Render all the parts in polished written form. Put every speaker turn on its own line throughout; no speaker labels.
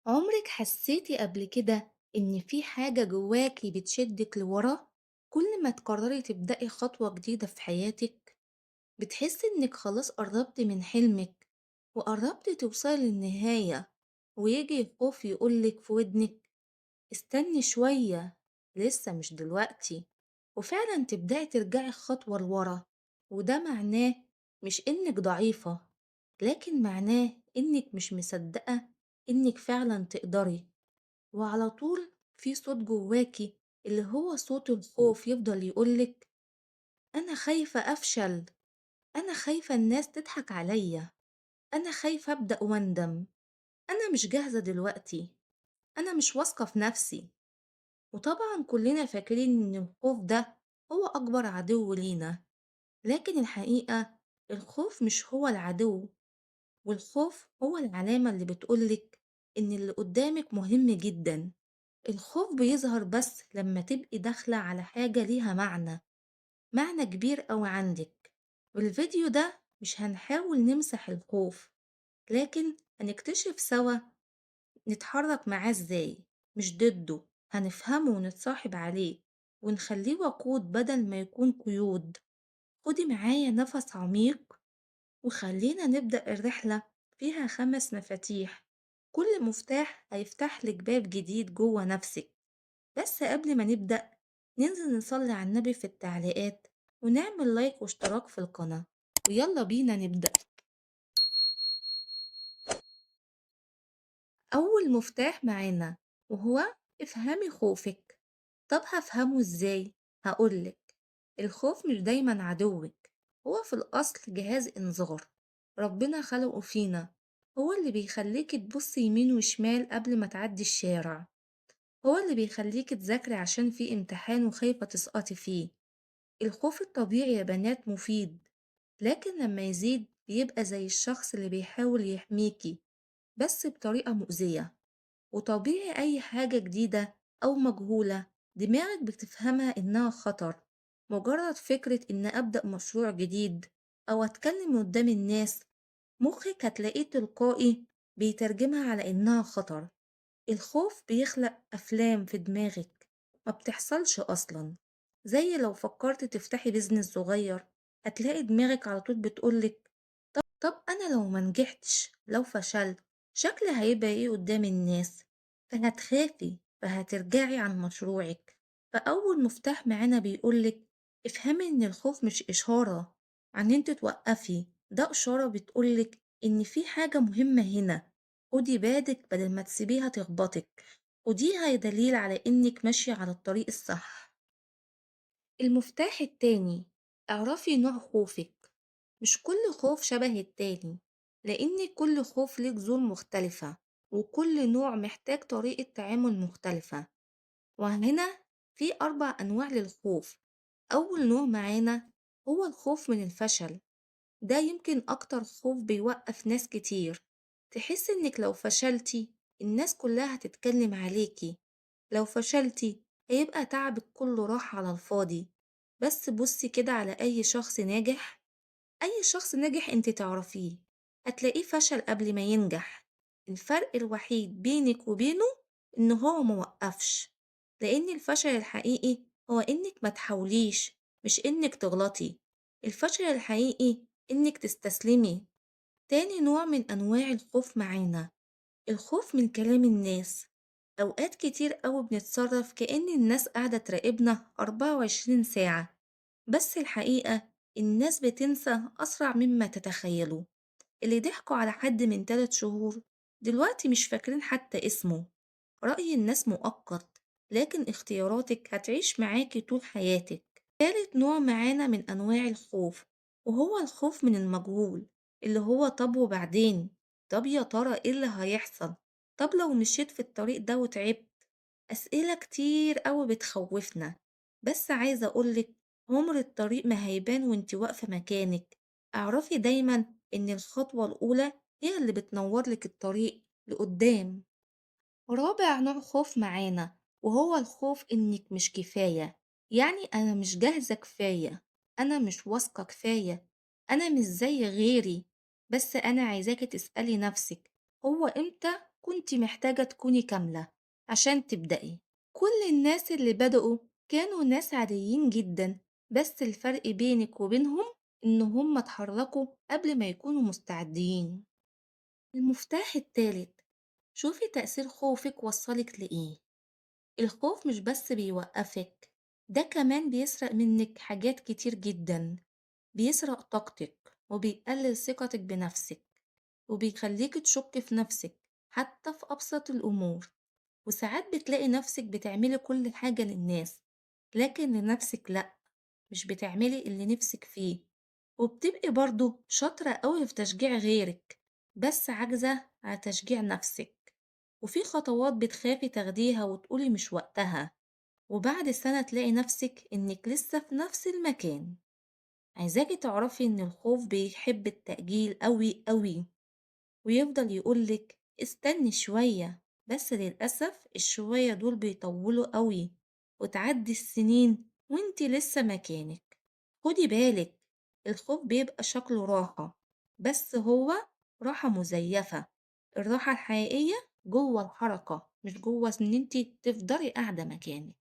عمرِك حسيتِ قبل كده إن في حاجة جواكِ بتشدِّك لورا؟ كل ما تقرري تبدئي خطوة جديدة في حياتِك، بتحسي إنِك خلاص قربتِ من حلمِك وقربتِ توصلي للنهاية، وييجي الخوف يقول لِك في ودنِك استني شوية، لسه مش دلوقتي، وفعلًا تبدئي ترجعي خطوة لورا، وده معناه مش إنِك ضعيفة، لكن معناه إنِك مش مصدقة إنِك فعلًا تقدري. وعلى طول في صوت جواكِ اللي هو صوت الخوف يفضل يقول لِك أنا خايفة أفشل، أنا خايفة الناس تضحك عليَّ، أنا خايفة أبدأ وأندم، أنا مش جاهزة دلوقتي، أنا مش واثقة في نفسي. وطبعًا كلنا فاكرين إن الخوف ده هو أكبر عدو لينا، لكن الحقيقة الخوف مش هو العدو، والخوف هو العلامة اللي بتقول لِك إن اللي قدامِك مهم جدًا. الخوف بيظهر بس لما تبقي داخلة على حاجة ليها معنى، معنى كبير أوي عندك. والفيديو ده مش هنحاول نمسح الخوف، لكن هنكتشف سوا نتحرك معاه إزاي، مش ضده، هنفهمه ونتصاحب عليه ونخليه وقود بدل ما يكون قيود. خدي معايا نفس عميق وخلينا نبدأ الرحلة. فيها 5 مفاتيح، كل مفتاح هيفتح لك باب جديد جوه نفسك. بس قبل ما نبدأ ننزل نصلي على النبي في التعليقات ونعمل لايك واشتراك في القناة، ويلا بينا نبدأ. أول مفتاح معانا وهو افهمي خوفك. طب هفهمه ازاي؟ هقولك، الخوف مش دايما عدوك، هو في الأصل جهاز إنذار ربنا خلقه فينا، هو اللي بيخليك تبصي يمين وشمال قبل ما تعدي الشارع، هو اللي بيخليك تذاكري عشان في امتحان وخايفة تسقطي فيه. الخوف الطبيعي يا بنات مفيد، لكن لما يزيد بيبقى زي الشخص اللي بيحاول يحميكي بس بطريقة مؤذية. وطبيعي أي حاجة جديدة أو مجهولة دماغك بتفهمها إنها خطر. مجرد فكرة إن أبدأ مشروع جديد أو أتكلم قدام الناس، مخك هتلاقيه تلقائي بيترجمها على إنها خطر. الخوف بيخلق أفلام في دماغك ما بتحصلش أصلا، زي لو فكرت تفتحي بيزنس صغير هتلاقي دماغك على طول بتقولك طب أنا لو ما نجحتش، لو فشلت، شكلي هيبقى إيه قدام الناس؟ فهتخافي، فهترجعي عن مشروعك. فأول مفتاح معانا بيقولك افهمي إن الخوف مش إشارة عن إن انت توقفي، ده إشارة بتقولك إن في حاجة مهمة هنا، خدي بالك بدل ما تسيبيها تخبطك، خديها دليل على إنك ماشية على الطريق الصح. المفتاح التاني، اعرفي نوع خوفك. مش كل خوف شبه التاني، لأن كل خوف ليه جذور مختلفة، وكل نوع محتاج طريقة تعامل مختلفة. وهنا في 4 أنواع للخوف. أول نوع معانا هو الخوف من الفشل، ده يمكن أكتر خوف بيوقف ناس كتير. تحس إنك لو فشلتي الناس كلها هتتكلم عليكي، لو فشلتي هيبقى تعبك كله راح على الفاضي. بس بصي كده على أي شخص ناجح، أي شخص ناجح أنت تعرفيه هتلاقيه فشل قبل ما ينجح. الفرق الوحيد بينك وبينه إن هو موقفش، لأن الفشل الحقيقي هو إنك ما تحاوليش، مش إنك تغلطي. الفشل الحقيقي إنك تستسلمي. تاني نوع من أنواع الخوف معانا الخوف من كلام الناس. أوقات كتير أوي بنتصرف كأن الناس قاعدة تراقبنا 24 ساعة، بس الحقيقة الناس بتنسى أسرع مما تتخيلوا. اللي ضحكوا على حد من 3 شهور دلوقتي مش فاكرين حتى اسمه. رأي الناس مؤقت، لكن اختياراتك هتعيش معاكي طول حياتك. تالت نوع معانا من أنواع الخوف وهو الخوف من المجهول، اللي هو طب وبعدين، طب يا ترى إيه اللي هيحصل، طب لو مشيت في الطريق ده وتعبت. أسئلة كتير أوي بتخوفنا، بس عايزة أقولك عمر الطريق ما هيبان وانت واقفة مكانك. اعرفي دايما إن الخطوة الأولى هي اللي بتنورلك الطريق لقدام. رابع نوع خوف معانا وهو الخوف إنك مش كفاية، يعني أنا مش جاهزة كفاية، أنا مش واثقة كفاية، أنا مش زي غيري. بس أنا عايزاكي تسألي نفسك، هو إمتى كنت محتاجة تكوني كاملة عشان تبدأي. كل الناس اللي بدأوا كانوا ناس عاديين جدا، بس الفرق بينك وبينهم إن هم اتحركوا قبل ما يكونوا مستعدين. المفتاح التالت، شوفي تأثير خوفك وصلك لإيه. الخوف مش بس بيوقفك، ده كمان بيسرق منك حاجات كتير جدا، بيسرق طاقتك وبيقلل ثقتك بنفسك وبيخليك تشك في نفسك حتى في أبسط الأمور. وساعات بتلاقي نفسك بتعملي كل حاجة للناس لكن لنفسك لأ، مش بتعملي اللي نفسك فيه، وبتبقي برضه شاطرة أوي في تشجيع غيرك بس عاجزة على تشجيع نفسك. وفي خطوات بتخافي تاخديها وتقولي مش وقتها، وبعد سنة تلاقي نفسك إنك لسه في نفس المكان. عايزاكي تعرفي إن الخوف بيحب التأجيل أوي أوي، ويفضل يقولك استني شوية، بس للأسف الشوية دول بيطولوا أوي وتعدي السنين وانتي لسه مكانك. خدي بالك، الخوف بيبقى شكله راحة بس هو راحة مزيفة. الراحة الحقيقية جوه الحركة، مش جوه إن انتي تفضلي قاعدة مكانك.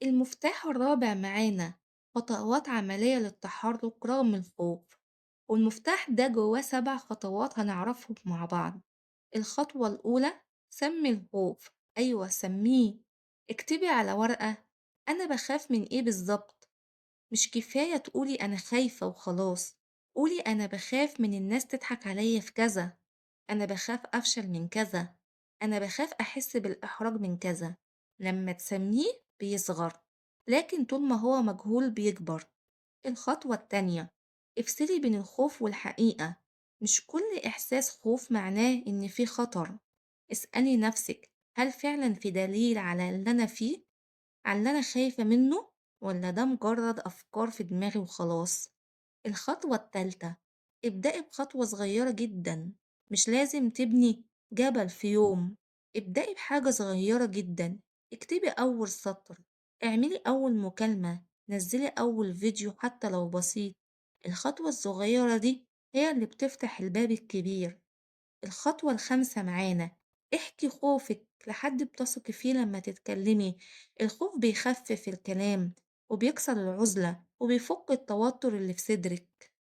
المفتاح الرابع معانا خطوات عملية للتحرك رغم الخوف، والمفتاح ده جواه 7 خطوات هنعرفهم مع بعض. الخطوة الأولى، سمي الخوف. أيوة سميه، اكتبي على ورقة أنا بخاف من إيه بالظبط. مش كفاية تقولي أنا خايفة وخلاص، قولي أنا بخاف من الناس تضحك عليا في كذا، أنا بخاف أفشل من كذا، أنا بخاف أحس بالإحراج من كذا. لما تسميه بيصغر، لكن طول ما هو مجهول بيكبر. الخطوة التانية، افصلي بين الخوف والحقيقة. مش كل إحساس خوف معناه إن في خطر. اسألي نفسك، هل فعلا في دليل على اللي أنا فيه، على اللي أنا خايفة منه، ولا ده مجرد أفكار في دماغي وخلاص؟ الخطوة التالتة، ابدأي بخطوة صغيرة جدا، مش لازم تبني جبل في يوم. ابدأي بحاجة صغيرة جدا، اكتبي أول سطر، اعملي أول مكالمة، نزلي أول فيديو حتى لو بسيط. الخطوة الصغيرة دي هي اللي بتفتح الباب الكبير. الخطوة الخامسة معانا، احكي خوفك لحد بتثقي فيه لما تتكلمي. الخوف بيخفف الكلام وبيكسر العزلة وبيفك التوتر اللي في صدرك.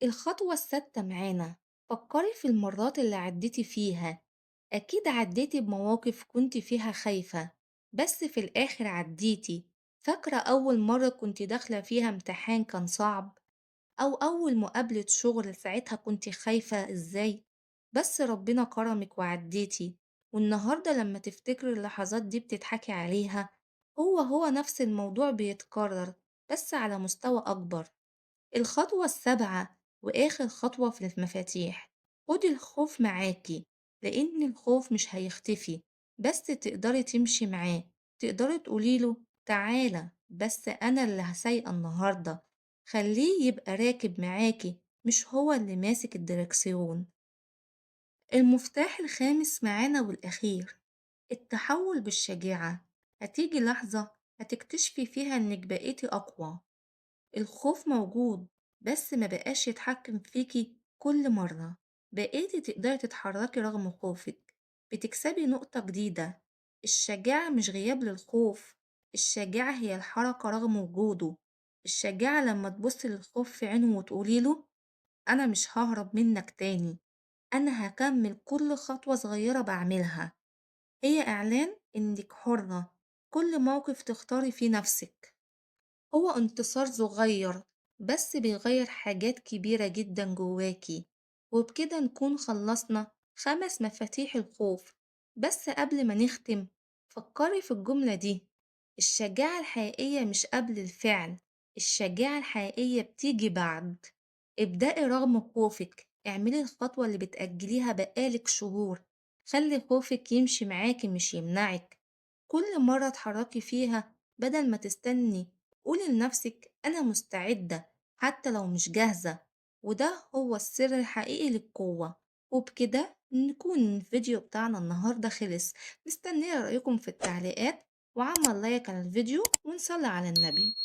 الخطوة السادسة معانا، فكري في المرات اللي عديتي فيها. أكيد عديتي بمواقف كنت فيها خايفة بس في الآخر عديتي. فاكرة أول مرة كنت داخلة فيها امتحان كان صعب، أو أول مقابلة شغل ساعتها كنت خايفة إزاي، بس ربنا كرمك وعديتي. والنهاردة لما تفتكري اللحظات دي بتضحكي عليها. هو هو نفس الموضوع بيتكرر بس على مستوى أكبر. الخطوة السابعة وآخر خطوة في المفاتيح، خدي الخوف معاكي، لأن الخوف مش هيختفي بس تقدري تمشي معاه. تقدري تقوليله تعالى بس أنا اللي هسايقة النهاردة. خليه يبقى راكب معاكي مش هو اللي ماسك الدركسيون. المفتاح الخامس معانا والأخير، التحول بالشجاعة. هتيجي لحظة هتكتشفي فيها إنك بقيتي أقوى. الخوف موجود بس ما بقاش يتحكم فيكي كل مرة. بقيتي تقدري تتحركي رغم خوفك، بتكسبي نقطة جديدة. الشجاعة مش غياب للخوف، الشجاعة هي الحركة رغم وجوده. الشجاعة لما تبصي للخوف في عينه وتقوليله أنا مش ههرب منك تاني، أنا هكمل كل خطوة صغيرة بعملها. هي إعلان إنك حرة. كل موقف تختاري فيه نفسك هو انتصار صغير بس بيغير حاجات كبيرة جدا جواكي. وبكده نكون خلصنا 5 مفاتيح الخوف. بس قبل ما نختم فكري في الجملة دي، الشجاعة الحقيقية مش قبل الفعل، الشجاعة الحقيقية بتيجي بعد. ابدأي رغم خوفك، اعملي الخطوة اللي بتأجليها بقالك شهور، خلي خوفك يمشي معاكي مش يمنعك. كل مرة تحركي فيها بدل ما تستني قولي لنفسك أنا مستعدة حتى لو مش جاهزة، وده هو السر الحقيقي للقوة. وبكده نكون الفيديو بتاعنا النهاردة خلص. مستنية رأيكم في التعليقات، وعمل لايك على الفيديو، ونصلي على النبي.